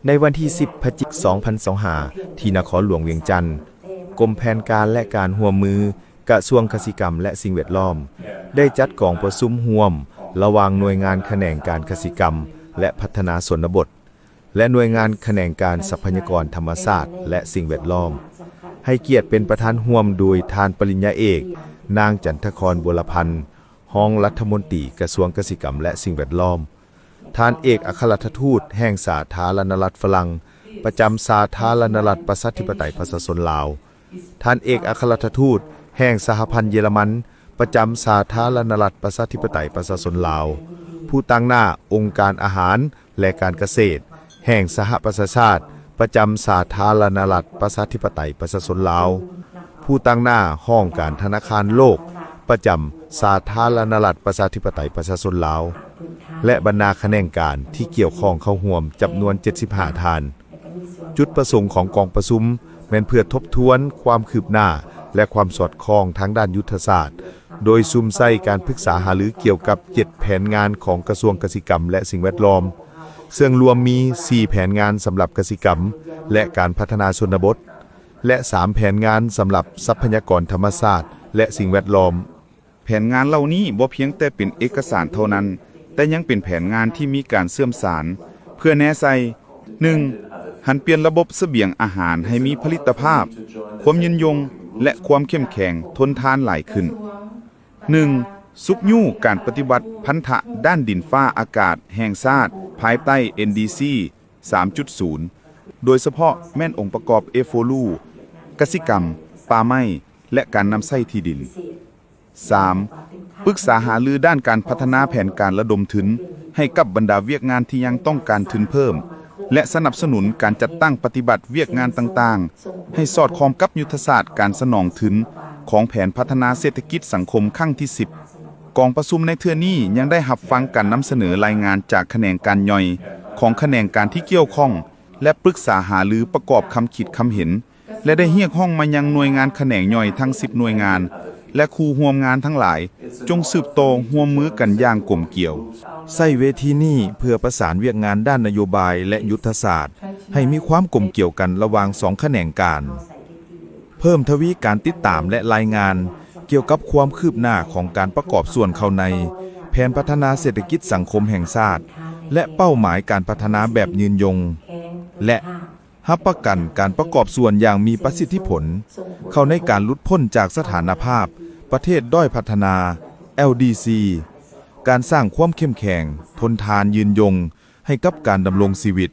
ໃນວັນທີສິບ ພະຈິກ ສອງພັນຊາວຫ້າ ທີ່ນະຄອນຫຼວງວຽງຈັນ, ກົມແຜນການ ແລະ ການຮ່ວມມື ກະຊວງກະສິກຳ ແລະ ສິ່ງແວດລ້ອມ ໄດ້ຈັດກອງປະຊຸມຮ່ວມລະຫວ່າງໜ່ວຍງານຂະແໜງການກະສິກຳ ແລະ ພັດທະນາຊົນນະບົດ ແລະ ໜ່ວຍງານຂະແໜງການຊັບພະຍາກອນທຳມະຊາດ ແລະ ສິ່ງແວດລ້ອມ, ໃຫ້ກຽດເປັນປະທານຮ່ວມໂດຍທ່ານປະລິນຍາເອກ ນາງ ຈັນທະຄອນ ບົວລະພັນ ຮອງລັດຖະມົນຕີກະຊວງກະສິກຳ ແລະ ສິ່ງແວດລ້ອມ, ທ່ານເອກອັກຄະລັດຖະທູດແຫ່ງສາທາລະນະລັດຝຣັ່ງ ປະຈຳສາທາລະນະລັດປະຊາທິປະໄຕປະຊາຊົນລາວ, ທ່ານເອກອັກຄະລັດຖະທູດແຫ່ງສະຫະພັນເຢຍລະມັນ ປະຈຳສາທາລະນະລັດປະຊາທິປະໄຕປະຊາຊົນລາວ, ຜູ້ຕາງໜ້າອົງການອາຫານ ແລະ ການກະເສດແຫ່ງສະຫະປະຊາຊາດ ປະຈຳສາທາລະນະລັດປະຊາທິປະໄຕປະຊາຊົນລາວ, ຜູ້ຕາງໜ້າຫ້ອງການທະນາຄານໂລກ ປະຈຳສາທາລະນະລັດປະຊາທິປະໄຕປະຊາຊົນລາວ ແລະ ບັນດາຂະແໜງການທີ່ກ່ຽວຂ້ອງເຂົ້າຮ່ວມຈຳນວນເຈັດສິບຫ້າທ່ານ. ຈຸດປະສົງຂອງກອງປະຊຸມແມ່ນເພື່ອທົບທວນຄວາມຄືບໜ້າ ແລະ ຄວາມສອດຄ່ອງທາງດ້ານຍຸດທະສາດ, ໂດຍສຸມໃສ່ການປຶກສາຫາລືກ່ຽວກັບເຈັດແຜນງານຂອງກະຊວງກະສິກຳ ແລະ ສິ່ງແວດລ້ອມ, ເຊິ່ງລວມມີສີ່ແຜນງານສຳລັບກະສິກຳ ແລະ ການພັດທະນາຊົນນະບົດ ແລະ ສາມແຜນງານສຳລັບຊັບພະຍາກອນທຳມະຊາດ ແລະ ສິ່ງແວດລ້ອມ. ແຜນງານເຫຼົ່ານີ້ບໍ່ພຽງແຕ່ເປັນເອກະສານເທົ່ານັ້ນ, ແຕ່ຍັງເປັນແຜນງານທີ່ມີການເຊື່ອມສານ ເພື່ອແນໃສ່ ໜຶ່ງ ຫັນປ່ຽນລະບົບສະບຽງອາຫານໃຫ້ມີຜະລິດຕະພາບ, ຄວາມຍືນຍົງ ແລະ ຄວາມເຂັ້ມແຂງທົນທານຫຼາຍຂຶ້ນ. ໜຶ່ງ ຊຸກຍູ້ການປະຕິບັດພັນທະດ້ານດິນຟ້າອາກາດແຫ່ງຊາດ ພາຍໃຕ້ ເອັນດີຊີ ສາມຈຸດສູນ ໂດຍສະເພາະແມ່ນອົງປະກອບເອໂຟລູ, ກະສິກຳ, ປ່າໄມ້ ແລະ ການນຳໃຊ້ທີ່ດິນ. ສາມ ປຶກສາຫາລືດ້ານການພັດທະນາແຜນການລະດົມທຶນໃຫ້ກັບບັນດາວຽກງານທີ່ຍັງຕ້ອງການທຶນເພີ່ມ ແລະ ສະໜັບສະໜູນການຈັດຕັ້ງປະຕິບັດວຽກງານຕ່າງໆ ໃຫ້ສອດຄ່ອງກັບຍຸດທະສາດການສະໜອງທຶນຂອງແຜນພັດທະນາເສດຖະກິດສັງຄົມຄັ້ງທີສິບ. ກອງປະຊຸມໃນເທື່ອນີ້ຍັງໄດ້ຮັບຟັງການນຳສະເໜີລາຍງານຈາກຂະແໜງການຍ່ອຍຂອງຂະແໜງການທີ່ກ່ຽວຂ້ອງ ແລະ ປຶກສາຫາລືປະກອບຄຳຄິດຄຳເຫັນ ແລະ ໄດ້ຮຽກຮ້ອງມາຍັງໜ່ວຍງານຂະແໜງຍ່ອຍທັງສິບໜ່ວຍງານ ແລະ ຄູ່ຮ່ວມງານທັງຫຼາຍ ຈົ່ງສືບຕໍ່ຮ່ວມມືກັນຢ່າງກົມກຽວ. ໃຊ້ເວທີນີ້ເພື່ອປະສານວຽກງານດ້ານນະໂຍບາຍ ແລະ ຍຸດທະສາດ ໃຫ້ມີຄວາມກົມກຽວກັນລະຫວ່າງສອງຂະແໜງການ. ເພີ່ມທະວີການຕິດຕາມ ແລະ ລາຍງານກ່ຽວກັບຄວາມຄືບໜ້າຂອງການປະກອບສ່ວນເຂົ້າໃນແຜນພັດທະນາເສດຖະກິດສັງຄົມແຫ່ງຊາດ ແລະ ເປົ້າໝາຍການພັດທະນາແບບຍືນຍົງ ແລະ ຮັບປະກັນການປະກອບສ່ວນຢ່າງມີປະສິດທິຜົນເຂົ້າໃນການຫຼຸດພົ້ນຈາກສະຖານະພາບປະເທດດ້ອຍພັດທະນາ ແອລດີຊີ, ການສ້າງຄວາມເຂັ້ມແຂງ, ທົນທານ, ຍືນຍົງໃຫ້ກັບການດຳລົງຊີວິດ.